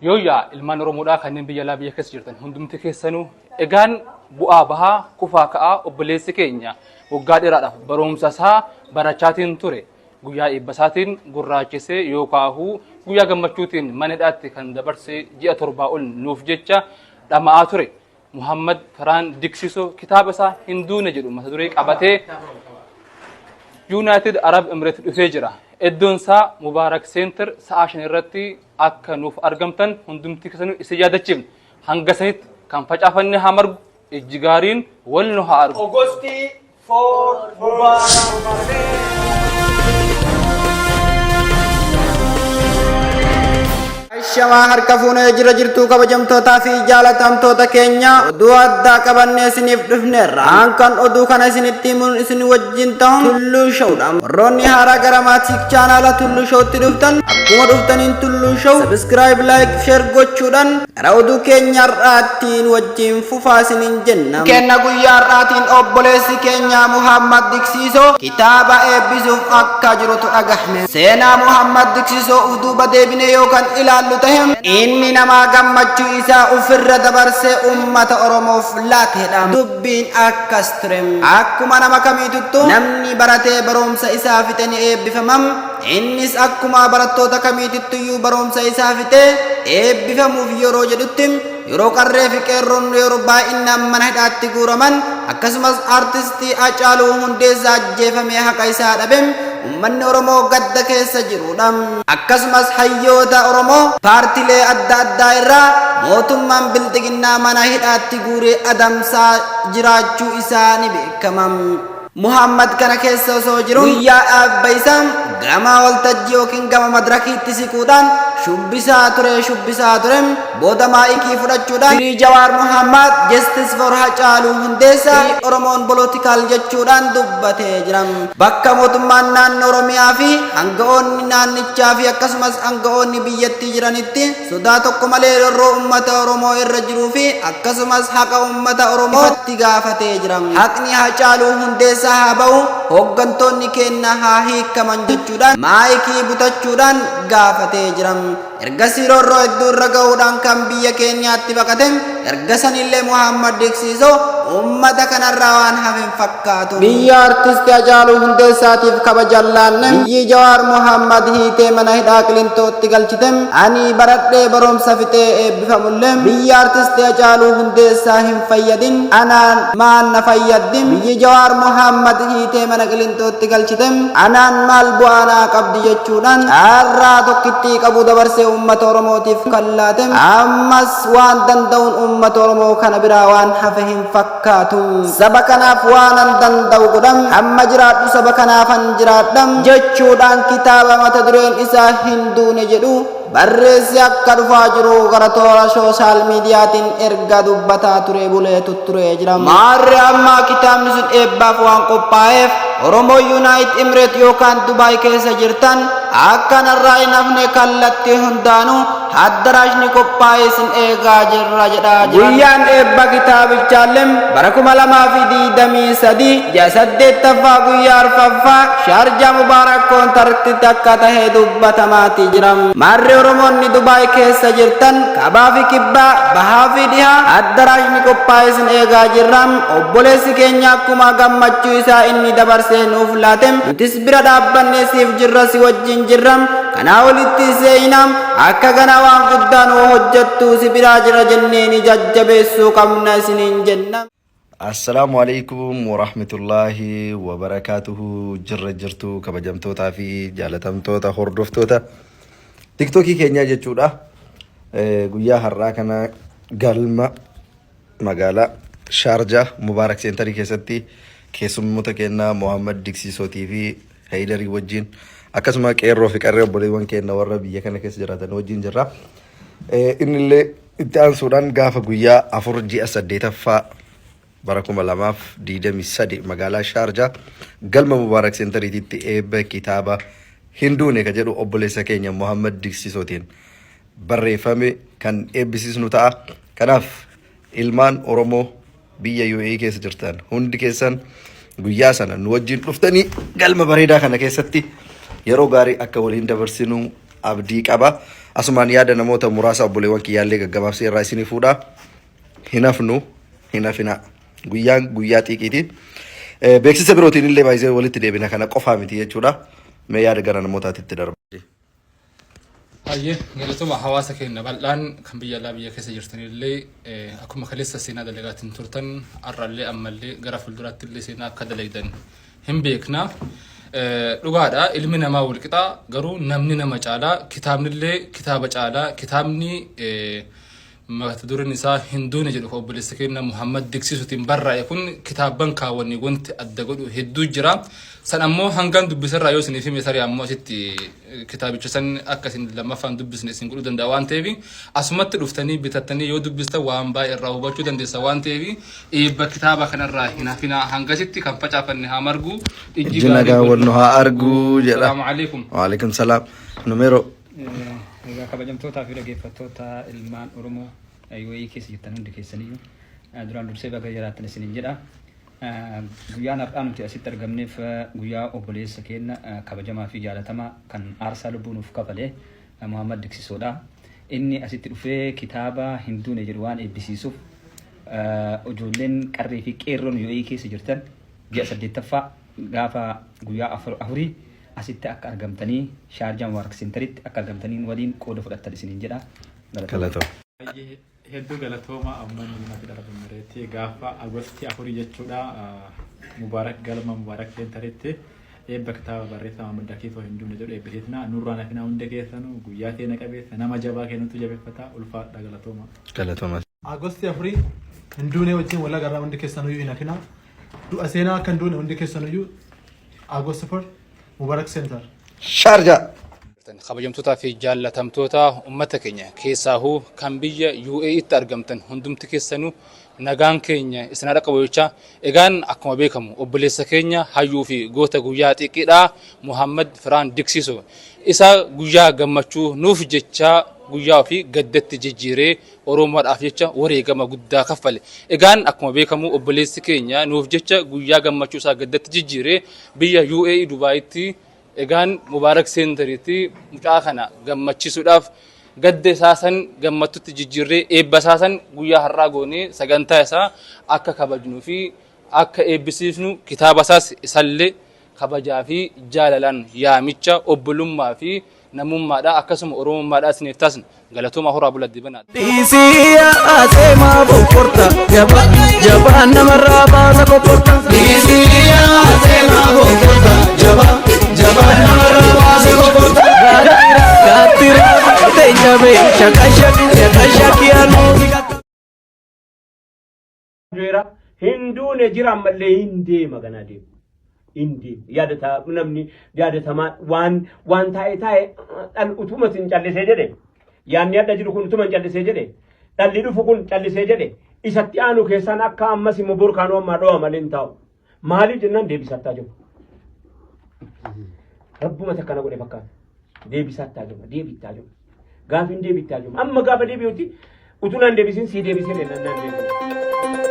Yooyyaa ilmaan Oromoodhaa kanneen biyya alaa biyya keessa jirtan hundumti keessanuu egaan bu'aa bahaa kufaa ka'aa obboleessi keenya waggaa dheeraadhaaf barumsa isaa barachaatiin ture guyyaa eebba isaatiin gurraachisee yookaahuu guyyaa gammachuutiin mana hidhaatti kan dabarse ji'a torbaa ol nuuf jecha dhama'aa ture. Muhammad Karaan Diksisoo kitaaba isaa hin duune jedhu mata duree qabatee United Arab Emirates dhufee jira. Iddoon isaa Mubaarak Center sa'a 5 irratti akka nuuf argamtan hundumti keessanuu isin yaadachiifna. Hanga sanitti kan facaafanne haa margu, ijji gaariin wal nu haa argu. August 4 Mubarak. Shamaa harka fuunee jira jirtuu kabajamtootaa fi jaalatamtoota keenya oduu addaa qabannee isiniif dhufneerra. Aan kan oduu kana isinitti himuun isin wajjin ta'uun Tulluu Showdha. Warroonni haaraa gara maatii chaanaala Tulluu Showtti dhuftan akkuma dhuftaniin Tulluu Show subscribe, like, share gochuudhaan gara oduu keenya har'aattiin wajjin fufaa isiniin jenna. Kenna guyyaa har'aatiin obboleessi keenya Muhammad Diksiisoo kitaaba eebbisuuf akka jirutu dhagahme. Seenaa Muhammad Diksisoo uf duuba deebinee yoo kan ilaallu tahe, inni namaa gammachuu isaa ufirra dabarsee ummata Oromoof laateedha. Dubbiin akkas ture. Akkuma nama kamiituttu namni baratee baroomsa isaa fixe ni eebbifama. Innis akkuma barattoota kamiitittuyyuu baroomsa isaa fixee eebbifamuuf yeroo jedhutti yeroo qarree fi qeerroon yeroo baay'inaan mana hidhaatti guuraman akkasumas artistii Hacaaluu Hundeessaa ajjeefamee haqa isaa dhabe ummanni Oromoo gadda keessa jiruudha. Akkasumas hayyoota Oromoo paartilee adda addaa irraa mootummaan bilxiginnaa mana hidhaatti guuree adamsaa jiraachuu isaa ni beekama. Muhammad kana keessa osoo jiru guyyaa dhaabba isaa gama waltajjii yookiin gama madrakiitti siquudhaan shubbisaa ture shubbisaa ture booda maayikii fudhachuudhaan Free Jawaar Muhammad Justice for Hacaaluu Hundeessaa Free Oromoon Political jechuudhaan dubbatee jira. Bakka mootummaan naannoo Oromiyaa fi hanga'oonni naannichaa fi akkasumas hanga'oonni biyyattii jiranitti sodaa tokko malee rorroo ummata Oromoo irra jiruu fi akkasumas haqa ummata Oromoo ifatti gaafatee jira. Haqni Hacaaluu Hundeessaa haa ba'u, hooggantoonni keenna haa hiikkaman jechuudhaan maayikii butachuudhaan gaafatee jira. Ergasii roorroo hedduu irra ga'uudhaan kan biyya Keeniyaatti baqate, erga sanillee Muhammad Diksiisoo ummata kanarraa waan hafe hin fakkaatu. Biyya Artisti Hacaaluu Hundeessaatiif kabaja hin laanne, biyyi Jawaar Mohaammad hiitee mana hidhaa Qilintootti galchite, ani baradhee barumsa fixee eebbifamullee biyyi Artisti Hacaaluu Hundeessaa hin fayyadin anaan maal na fayyaddi? Biyyi Jawaar Mohaammad hiitee mana Qilintootti galchite anaan maal bu'aa naa qabdi jechuudhaan carraa tokkittii qabu dabarsee uummata Oromootiif kan laate ammas waan danda'uun uummata Oromoo kana biraa waan hafe hin fakkaatu. Saba kanaaf waanan danda'u godha, hamma jiraadhu saba kanaafan jiraadha jechuudhaan kitaaba mata dureen isaa Hin Duune jedhu barreessee akka dhufaa jiru gara toora sooshaal miidiyaatiin erga dubbataa turee bulee tutturee jira. Maarree ammaa kitaabni sun eebbaaf waan qophaa'eef Oromoo Yunaayit Imireet yookaan Dubaay keessa jirtan akka narraa hin hafne kallattii hundaanuu Addaraashni qophaa'ee isin eegaa jirra jedhaa jiran. Guyyaan eebba kitaabichaallee bara 2023 ji'a 8ffaa guyyaa arfaffaa Shaarjaa Mubaarak Koontartitti akka tahe dubbatamaati jira. Maarree Oromoonni Dubaay keessa jirtan kaabaa fi kibbaa, bahaa fi dhihaa addaraashni qophaa'ee isin eegaa jirra. Obboleessi keenya akkuma gammachuu isaa inni dabarsee nuuf laate nutis bira dhaabbannee siif jirra si wajjin jirra. Kanaa olitti seeyna akka kana waan guddaa nuu hojjattuu si biraa jira jenneeni jajjabeessuu qabna isiniin jenna. Assalaamu alaikum warahmatullaahi wabarakaatuhu jirra jirtu kabajamtootaa fi jaalatamtoota hordoftoota tiktookii keenyaa jechuudha. Guyyaa har'aa kana galma magaalaa Shaarjaa Mubaarak Seentarii keessatti keessummoota keenna Mohaammed Diksiisootii fi Hayidarii wajjin akkasuma qeerroo fi qarree obboleewwan keenna warra biyya kana keessa jiraatan wajjin jirra. Inni illee itti aansuudhaan gaafa guyyaa 4 ji'a 8ffaa bara 2023 magaalaa Shaarjaa galma Mubaarak Seentariititti eebba kitaaba hin duune ka jedhu obboleessa keenya Mohaammed Diksiisootiin barreeffame kan eebbisiisnu ta'a. Kanaaf ilmaan Oromoo biyya UAE keessa jirtan hundi keessan guyyaa sana nu wajjin dhuftanii galma bareedaa kana keessatti yeroo gaarii akka waliin dabarsinu abdii qaba. Asumaan yaada namoota muraasa obboleewwan kiyyaallee gaggabaabsee irraa isinii fuudha. Hin hafnu, hin hafinaa. Guyyaan guyyaa xiiqiiti. Beeksisa birootiin illee baay'ee walitti deebina kana qofaa miti jechuudha. Mee yaada gara namootaatitti darba. Hayyee galatuma hawaasa keenya bal'aan kan biyya alaa biyya keessa jirtanillee akkuma kaleessa seenaa dalagaatiin turtan har'allee ammallee gara fuulduraatti illee seenaa akka dalagdan hin beekna. Dhugaadha ilmi namaa wal qixaa garuu namni nama caalaa kitaabnillee kitaaba caalaa kitaabni mata dureen isaa hin duune jedhu kan obboleessa keenya Muhammad Diksiisuutiin barraa'e kun kitaabban kaawwanii wanti adda godhu hedduu jira. San ammoo hangaan dubbisarraa yoo isiniif hime tarii ammoo asitti kitaabicha san akka isin lammaffaan dubbisne isin godhuu danda'a waan ta'eef asumatti dhuftanii bitattanii yoo dubbistan waan baay'ee irraa hubachuu dandeessa waan ta'eef eebba kitaaba kanarraa hin hafinaa hangasitti kan facaafanne haa margu ijji Ijji nagaa wal nu haa argu jedha. Salaamu alaikum. Waalaikum salaam. Numero. Egaa kabajamtootaa fi dhaggeeffattoota ilmaan Oromoo UAE keessa jirtan hundi keessaniyyuu duraan dursee baga jiraattan isiniin jedha. Guyyaan har'aa nuti asitti argamneef guyyaa obboleessa keenya kabajamaa fi jaalatamaa kan aarsaa lubbuu nuuf kafale Muhammad Diksisoodha. Inni asitti dhufee kitaaba hin duune jedhu waan eebbisiisuuf ijoolleen qarree fi qeerroon UAE keessa jirtan ji'a saddeettaffaa gaafa guyyaa afurii asitti akka argamtanii Shaarjaa Mubaarak Seentaritti akka argamtanii waliin qooda fudhattan isiniin jedha. Galatoom. Baay'ee hedduu galatooma amman United Arab Emirates gaafa Agosti afurii jechuudha Mubaarak galma Mubaarak Seentaritti eebba kitaaba barreessaa Mahammad Dakiisoo hin duune jedhu eebbisiisna nurraa nafinaa hunda keessanuu guyyaa seena qabeessa nama jabaa kennutu jabeeffata ulfaadha galatooma. Galatooma. Agosti afurii hin duune wajjin wal agarraa hundi keessanuyyuu hin hafinaa. Du'a seenaa akka hin duune hundi keessanuyyuu August 4 Mubarak Center. Shaarjaa. Kabajamtootaa fi jaallatamtoota uummata keenya keessaahuu kan biyya UAEtti argamtan hundumti keessanuu nagaan keenya isin haa dhaqqabu jechaa egaan akkuma beekamu obboleessa keenya hayyuu fi goota guyyaa xiqqidhaa Muhammad Firaan Diksiisoo isa guyyaa gammachuu nuuf jechaa guyyaa ofii gaddatti jijjiiree Oromoodhaaf jecha wareegama guddaa kaffale. Egaan akkuma beekamu obboleessi keenya nuuf jecha guyyaa gammachuu isaa gaddatti jijjiiree biyya UAE Dubaayitti egaan Mubaarak Seentariitti mucaa kana gammachiisuudhaaf gadda isaa san gammattutti jijjiirree eebba isaa san guyyaa har'aa goonee sagantaa isaa akka kabajnuu fi akka eebbisiisnu kitaaba isaas isallee kabajaa fi jaalalaan yaamicha obbolummaa fi namummaadhaa akkasuma oromummaadhaa isiniif taasisna. Galatoomaa horaa bulaa dibanaa. Dhiisii aseemaa boqqorta jabaa jabaan namarraa baasa boqqorta. Dhiisii aseemaa boqqorta jabaa jabaan namarraa baasa boqqorta. Gaattira gaattira ta'e jabee shakasha shakasha kiyaanoo. Du'eera hin duune jira ammallee hin deema ganaa deema. Hin deema. Yaadata namni yaadatamaa waan waan taa'e taa'e dhal utuma sin callisee jedhe yaadni adda jiru kun utuma hin callisee jedhe dhalli dhufu kun callisee jedhe isatti aanu keessaan akka ammas immoo borkaanoo ammaa dho'a malee hin taa'u. Maaliif jennaan deebisattaa jiru. Rabbuma takka na godhe fakkaata. Deebisattaa jiru. Deebittaa jiru. Gaafiin deebittaa jiru. Amma gaafa deebi'utti utuu naan deebisin sii deebisee naan deebisee.